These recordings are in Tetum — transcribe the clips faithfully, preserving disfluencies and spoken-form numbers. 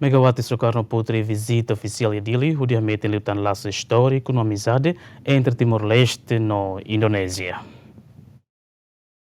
Megawati Sukarno Putri vizita ofisiál iha Dili, hodi hametin liután lasu istóriku no amizade entre Timor-Leste no Indonézia.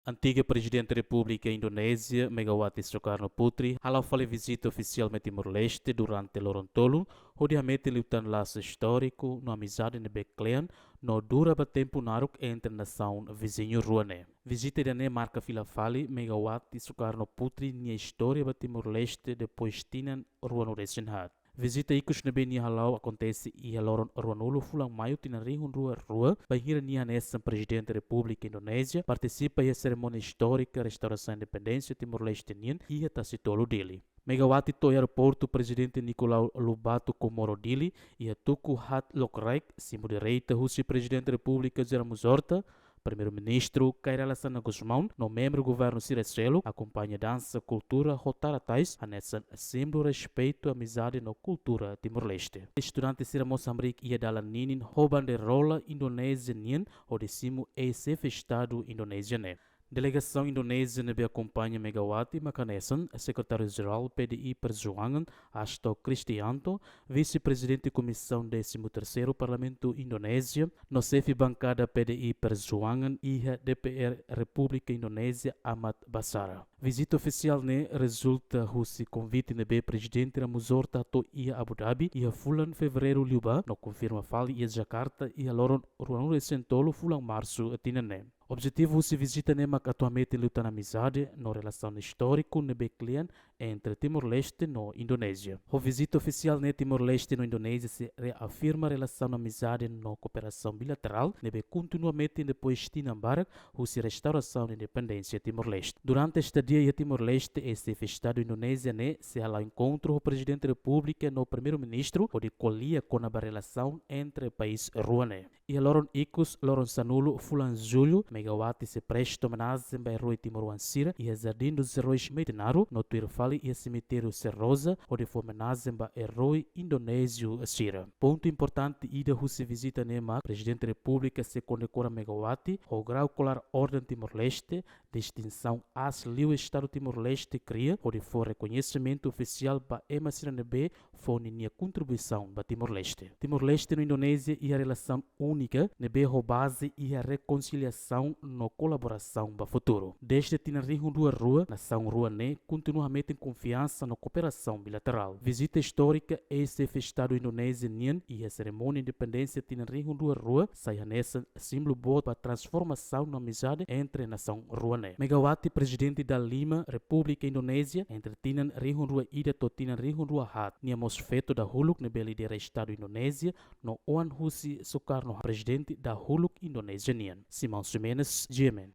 Antiga Prezidente Repúblika Indonézia, Megawati Sukarno Putri, hala'o fali vizita ofisiál mai Timor-Leste durante loron tolu, hodi hametin liután lasu istóriku no amizade ne'ebé kle'an no dura ba tempu naruk entre nasaun viziñu rua ne'e. Vizita ida-ne'e marka fila fali Megawati Sukarno Putri nia istória ba Timor-Leste depois tinan ruanulu-resin-haat. Vizita ikus ne'ebé nia hala'o akontese iha loron ruanulu fulan Maiu tinan rihun rua rua, bainhira nia hanesan Prezidente Repúblika Indonézia partisipa iha serimónia istórika restaurasaun independénsia Timor-Leste nian iha Tasi Tolu, Dili. Megawati to'o iha aeroportu Prezidente Nicolau Lobato Comoro, Dili, iha tuku haat lokraik, simu direita husi Prezidente Repúblika José Ramos Horta, Primeiru-Ministru Kay Rala Xanana Gusmão no membru governu sira seluk, akompaña dansa kultura ho tara tais hanesan símbolu respeitu, amizade no kultura Timor-Leste. Estudante sira mós hamriik iha dalan ninin ho banderola Indonézia nian hodi simu eis-xefe Estadu Indonézia ne'e. Delegasaun Indonézia ne'ebé akompaña Megawati mak hanesan Sekretáriu-Jerál P D I Perjuangan, Hasto Kristianto, Vise-Prezidente Komisaun décimo terceiro Parlamentu Indonézia, no xefe bankada P D I Perjuangan iha D P R Repúblika Indonézia, Ahmad Basara. Vizita ofisiál ne'e rezulta husi konvite ne'ebé Prezidente Ramos Horta hato'o iha Abu Dhabi iha fulan Fevereiru liubá, no konfirma fali iha Jakarta iha loron ruanulu-resin-tolu fulan Marsu tinan ne'e. Objetivu husi vizita ne'e mak atu hametin liután amizade no relasaun istóriku ne'ebé kle'an entre Timor-Leste no Indonézia. Ho vizita ofisiál ne'e, Timor-Leste no Indonézia sei reafirma relasaun amizade no kooperasaun bilaterál ne'ebé kontinua metin depois tinan barak husi restaurasaun independénsia Timor-Leste. Durante estadia iha Timor-Leste, eis-xefe Estadu Indonézia ne'e sei hala'o enkontru ho Prezidente Repúblika no Primeiru-Ministru hodi ko'alia kona-ba relasaun entre país rua ne'e. Iha loron ikus, loron sanulu fulan Jullu, Megawati sei presta omenajen ba eroi timoroan sira iha Jardim dos Heróis Metinaro, no tuir fali iha semitériu Serroja, hodi fó omenajen ba eroi indonéziu sira. Pontu importante ida husi vizita ne'e mak Prezidente Repúblika sei kondekora Megawati ho grau kolar Orden Timor-Leste, distinsaun aas liu Estadu Timor-Leste kria, hodi fó rekoñesimentu ofisiál ba ema sira ne'ebé fó ninia kontribuisaun ba Timor-Leste. Timor-Leste no Indonézia iha relasaun únika ne'ebé ho baze iha rekonsiliasaun no kolaborasaun ba futuru. Dezde tinan rihun rua rua, nasaun rua ne'e kontinua hametin konfiansa no kooperasaun bilaterál. Vizita istórika eis-xefe Estadu Indonézia nian iha serimónia independénsia tinan rihun rua rua sai hanesan símbolu boot ba transformasaun no amizade entre nasaun rua ne'e. Megawati, Prezidente dalima Repúblika Indonézia entre tinan rihun rua ida to'o tinan rihun rua haat, nia mós feto dahuluk ne'ebé lidera Estadu Indonézia no oan husi Sukarno, prezidente dahuluk Indonézia nian. Simão Ximenes, G M N.